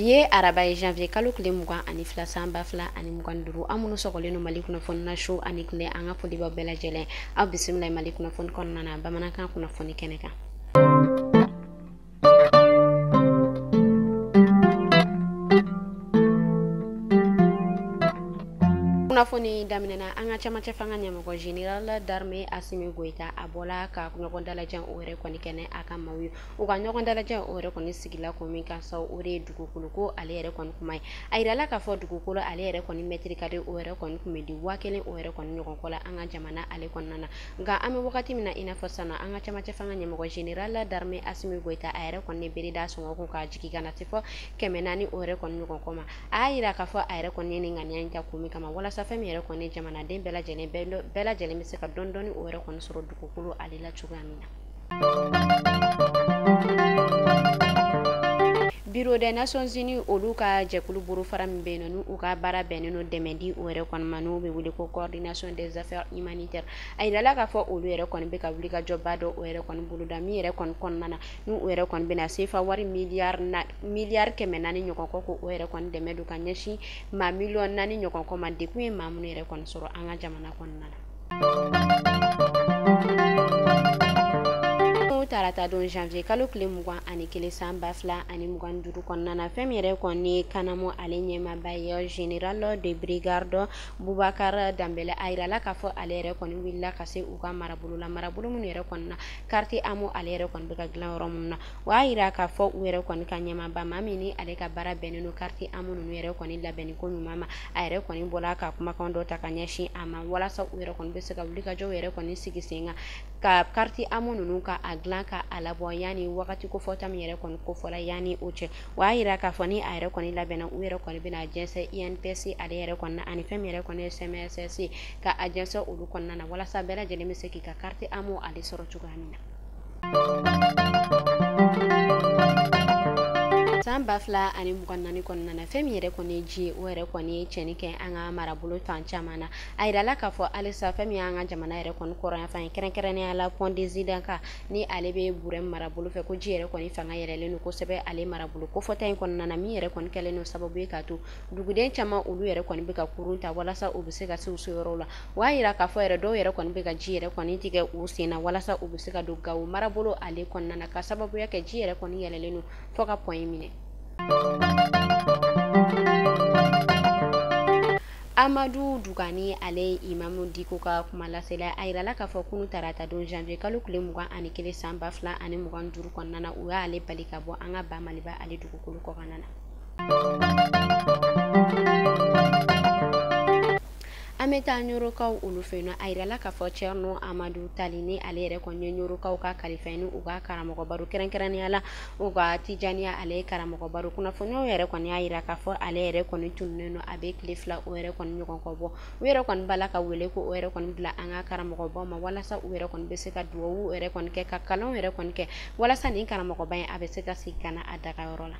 Bi ye araba ye, janvier kalo tile 22 san 2025. An minnu sɔgɔlen don Mali kunnafoni na su ani tile, an ka foli b'aw bɛɛ lajɛlen. Aw bisimila Mali kunnafoni kɔnɔna na, bamanankan kunnafoni kɛnɛ kan. Kunnafoni daminɛna an ka camancɛ fanga ɲɛmɔgɔ général d'armée Assimi Goïta, a bɔla ka ɲɔgɔn dalajɛ o yɛrɛ kɔni kɛnɛ a ka maaw ye. U ka ɲɔgɔn dalajɛ o yɛrɛ kɔni sigila kun min kan sa, o de ye dugukolo ko ale yɛrɛ kɔni kuma ye. A yirala k'a fɔ dugukolo ale yɛrɛ kɔni mɛtiri kare o yɛrɛ kɔni tun bɛ di 1000 o yɛrɛ kɔni ɲɔgɔn kɔ la an ka jamana ale kɔnɔna na. Nka an bɛ wagati min na, i n'a fɔ sisan, an ka camancɛ fanga ɲɛmɔgɔ général d'armée Assimi Goïta, a yɛrɛ kɔni bere da sɔngɔ kun ka jigin ka na se fɔ 400 o yɛrɛ kɔni ɲɔgɔn kɔ ma. A y'a yira k'a fɔ a yɛrɛ kɔni ye nin ŋaniya in ta kun min kama, walasa fɛn min yɛrɛ kɔni jamanaden bɛɛ lajɛlen bɛ se ka dɔɔni dɔɔni o yɛrɛ kɔni sɔrɔ dugukolo ale la cogoya min na. Bureau des Nations Unies, olu ka jɛkulu bolofara min bɛ yen nɔ, n'u ka baara bɛnnen don dɛmɛ di o yɛrɛ kɔni ma, n'o bɛ wele ko coordination des affaires humanitaires, a yirala k'a fɔ olu yɛrɛ kɔni bɛ ka wulikajɔba dɔ o yɛrɛ kɔni boloda min yɛrɛ kɔni kɔnɔna na, n'u yɛrɛ kɔni bɛna sefa wari miliyari na miliyari 400 ɲɔgɔn kɔ, ko o yɛrɛ kɔni dɛmɛ don ka ɲɛsin maa miliyɔn 4 ɲɔgɔn kɔ ma, dekun ye maa minnu yɛrɛ kɔni sɔrɔ an ka jamana kɔnɔna na. Tarata don, janvier kalo tile 21 san 2025 kɔnɔna na, fɛn min yɛrɛ kɔni ye CANAM ale ɲɛmaaba ye, général de brigade Boubacar Dembélé, a yirala k'a fɔ ale yɛrɛ kɔni wulila ka se u ka marabolo la, marabolo minnu yɛrɛ kɔni na carte AMO ale yɛrɛ kɔni bɛ ka dilan yɔrɔ minnu na. O y'a yira k'a fɔ u yɛrɛ kɔni ka ɲɛmaaba, maa min ni ale ka baara bɛnnen don carte AMO ninnu yɛrɛ kɔni labɛnni ko ɲuman ma, a yɛrɛ kɔni bɔra ka kumakan dɔ ta ka ɲɛsin a ma, walasa u yɛrɛ kɔni bɛ se ka wulikajɔw yɛrɛ kɔni sigi sen kan ka carte AMO ninnu ka a dilan ka a labɔ yanni wagati kofɔta min yɛrɛ kɔni kofɔla yanni o cɛ. O y'a yira k'a fɔ ni a yɛrɛ kɔni labɛnna, u yɛrɛ kɔni bɛna jɛnsɛn INPS ale yɛrɛ kɔni ani fɛn min yɛrɛ kɔni ye CMSS, ka a jɛnsɛn olu kɔnɔna na, walasa bɛɛ lajɛlen bɛ se k'i ka carte AMO ale sɔrɔ cogoya min na. San 2024 kɔnɔna na, fɛn min yɛrɛ kɔni ye ji ye, o yɛrɛ kɔni ye tiɲɛni kɛ an ka marabolo fan caman na. A yirala k'a fɔ halisa fɛn min y'an ka jamana yɛrɛ kɔni kɔrɔnyanfan ye, kɛrɛnkɛrɛnnenya la pont de Zidanka ni ale bɛ Burɛm marabolo fɛ, ko ji yɛrɛ kɔni fanga yɛlɛlen don kosɛbɛ ale marabolo kofɔta in kɔnɔna na, min yɛrɛ kɔni kɛlen don sababu ye k'a to duguden caman, olu yɛrɛ kɔni bɛ ka kurun ta walasa u bɛ se ka se u seyɔrɔw la. O y'a yira k'a fɔ yɛrɛ, dɔw yɛrɛ kɔni bɛ ka ji yɛrɛ kɔni tigɛ u sen na walasa u bɛ se ka don Gawo marabolo ale kɔnɔna na, ka sababuya kɛ ji yɛrɛ kɔni yɛlɛlen don fo ka pont in minɛ. Amadu Dugani, ale ye imamu Diko ka kuma lasela, a yirala k'a fɔ kunu tarata don, janvier kalo tile 21 san 2025 kɔnɔna na, u y'ale bali ka bɔ an ka ba Maliba ale dugukolo kɔkanna na. An bɛ taa Ɲorokaw olu fɛ yen nɔ. A yirala k'a fɔ Cɛrno Amadu Tali, ni ale yɛrɛ kɔni ye Ɲorokaw ka kalifa ye, ni u ka karamɔgɔba don, kɛrɛnkɛrɛnnenya la u ka Tijaniya ale ye karamɔgɔba don. Kunnafoniyaw yɛrɛ kɔni y'a yira k'a fɔ ale yɛrɛ kɔni tununnen don, a bɛ tile 2 o yɛrɛ kɔni ɲɔgɔn kɔ bɔ. U yɛrɛ kɔni b'a la ka wele ko o yɛrɛ kɔni bila an ka karamɔgɔbaw ma, walasa u yɛrɛ kɔni bɛ se ka duwawu yɛrɛ kɔni kɛ, ka kalanw yɛrɛ kɔni kɛ, walasa nin karamɔgɔba in a bɛ se ka segin ka na a dagayɔrɔ la.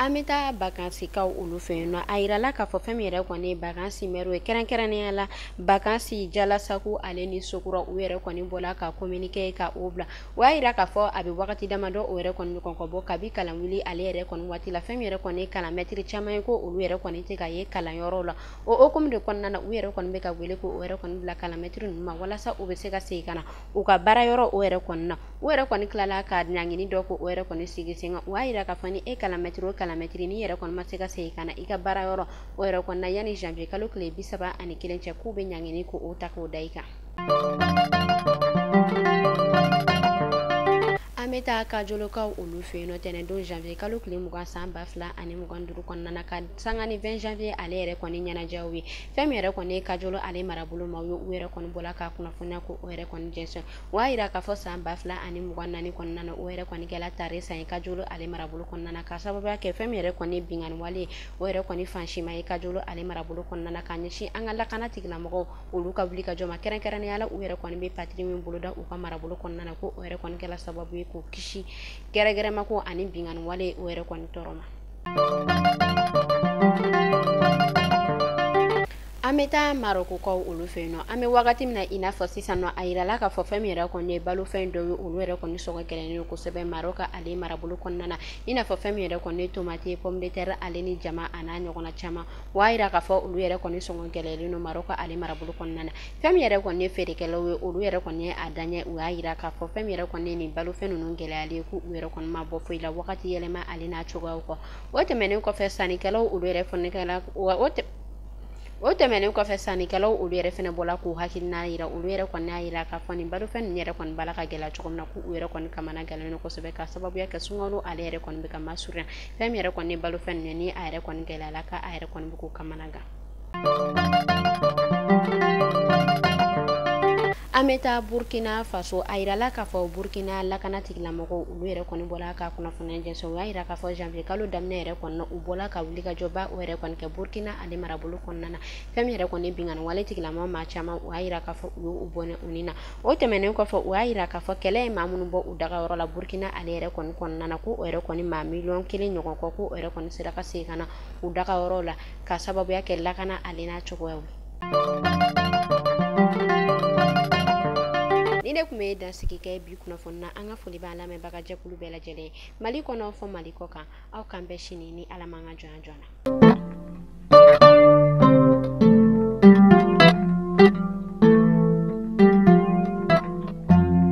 An bɛ taa Bakansikaw olu fɛ yen nɔ. A yirala k'a fɔ fɛn min yɛrɛ kɔni ye Bakansi mɛriw ye, kɛrɛnkɛrɛnnenya la Bakansi Jalasaku ale ni Sokura, u yɛrɛ kɔni bɔla ka communiqué ka o bila. O y'a yira k'a fɔ a bɛ wagati damadɔ o yɛrɛ kɔni ɲɔgɔn kɔ bɔ kabi kalan wuli ale yɛrɛ kɔni waati la, fɛn min yɛrɛ kɔni ye kalan mɛtiri caman ye, ko olu yɛrɛ kɔni tɛ ka ye kalanyɔrɔw la. O hukumu de kɔnɔna na, u yɛrɛ kɔni bɛ ka wele ko o yɛrɛ kɔni bila kalan mɛtiri ninnu ma, walasa u bɛ se ka segin ka na u ka baara yɔrɔ o yɛrɛ kɔni na. U yɛrɛ kɔni tilala ka ɲangini dɔ ko o yɛrɛ kɔni sigi sen kan. O y'a yira k'a fɔ ni e kalan mɛtiri o kalan mɛtiri, n'i yɛrɛ kɔni ma se ka segin ka na i ka baara yɔrɔ o yɛrɛ kɔni na yanni janvier kalo tile 31 cɛ, k'u bɛ ɲangini ko o ta k'o da i kan. An bɛ taa Kajolokaw olu fɛ yen nɔ. Tɛnɛndon, janvier kalo tile 20 san 2025 kɔnɔna na, ka sanga ni 20 janvier ale yɛrɛ kɔni ɲɛnajɛw ye, fɛn min yɛrɛ kɔni ye Kajolo ale marabolo maaw ye, u yɛrɛ kɔni bɔla ka kunnafoniya ko o yɛrɛ kɔni jɛnsɛn. O y'a yira k'a fɔ san 2024 kɔnɔna na, o yɛrɛ kɔni kɛla tare san ye Kajolo ale marabolo kɔnɔna na, ka sababuya kɛ fɛn min yɛrɛ kɔni ye binkanni wale ye o yɛrɛ kɔni fan si ma ye Kajolo ale marabolo kɔnɔna na, ka ɲɛsin an ka lakana tigilamɔgɔw olu ka wuli ka jɔ ma. Kɛrɛnkɛrɛnnenya la, u yɛrɛ kɔni bɛ patrouille min boloda u ka marabolo kɔnɔna na, ko o yɛrɛ kɔni kɛla sababu ye k'u kisi gɛrɛgɛrɛmako ani binkanni wale o yɛrɛ kɔni tɔɔrɔ ma. An An bɛ taa Marɔkukaw olu fɛ yen nɔ. An bɛ wagati min na i n'a fɔ sisan nɔ, a yirala k'a fɔ fɛn min yɛrɛ kɔni ye balofɛn dɔw ye, olu yɛrɛ kɔni sɔngɔ gɛlɛnnen don kosɛbɛ Marɔku ale marabolo kɔnɔna na, i n'a fɔ fɛn min yɛrɛ kɔni ye tomati, pomme de terre ale ni jama a n'a ɲɔgɔnna caman. O y'a yira k'a fɔ olu yɛrɛ kɔni sɔngɔ gɛlɛyalen don Marɔku ale marabolo kɔnɔna na. Fɛn min yɛrɛ kɔni ye feerekɛlaw ye, olu yɛrɛ kɔni ye a daɲɛ, u y'a yira k'a fɔ fɛn min yɛrɛ kɔni ye nin balofɛn ninnu gɛlɛyalen, k'u yɛrɛ kɔni ma bɔ foyi la wagati yɛlɛma ale n'a cogoyaw kɔ. O tɛmɛnen kɔfɛ, sannikɛlaw olu yɛrɛ fana kɛla o tɛmɛnen kɔfɛ, sannikɛlaw olu yɛrɛ fɛnɛ bɔla k'u hakilina yira. Olu yɛrɛ kɔni y'a yira k'a fɔ nin balofɛn ninnu yɛrɛ kɔni bala ka gɛlɛya cogo min na, k'u yɛrɛ kɔni kamana gɛlɛn don kosɛbɛ, ka sababuya kɛ sunkalo ale yɛrɛ kɔni bɛ ka masurunya. Fɛn min yɛrɛ kɔni ye balofɛn ninnu ye, ni a yɛrɛ kɔni gɛlɛyala, k'a yɛrɛ kɔni bɛ k'u kamana gan. An bɛ taa Burkina Faso. A yirala k'a fɔ Burkina lakana tigilamɔgɔw olu yɛrɛ kɔni bɔla ka kunnafoniya jɛnsɛn. U y'a yira k'a fɔ janvier kalo daminɛ yɛrɛ kɔnɔ, u bɔla ka wulikajɔba o yɛrɛ kɔni kɛ Burkina ale marabolo kɔnɔna na. Fɛn min yɛrɛ kɔni binkanni wale tigilama maa caman, u y'a yira k'a fɔ u y'u bɔnɛ u ni na. O tɛmɛnen kɔfɛ, u y'a yira k'a fɔ kɛlɛ ye maa minnu bɔ u dagayɔrɔ la Burkina ale yɛrɛ kɔni kɔnɔna na, ko o yɛrɛ kɔni maa 1 miliyɔn ɲɔgɔn kɔ, ko o yɛrɛ kɔni sera ka segin ka na u dagayɔrɔ la, ka sababuya kɛ lakana ale n'a cogoyaw ye. Ni ne tun bɛ dansigi kɛ bi kunnafoni na. An ka foli b'an lamɛnbaga jɛkulu bɛɛ lajɛlen, Mali kɔnɔ fɔ Mali kɔ kan. Aw k'an bɛn sini ni Ala m'an ka jɔnya joona.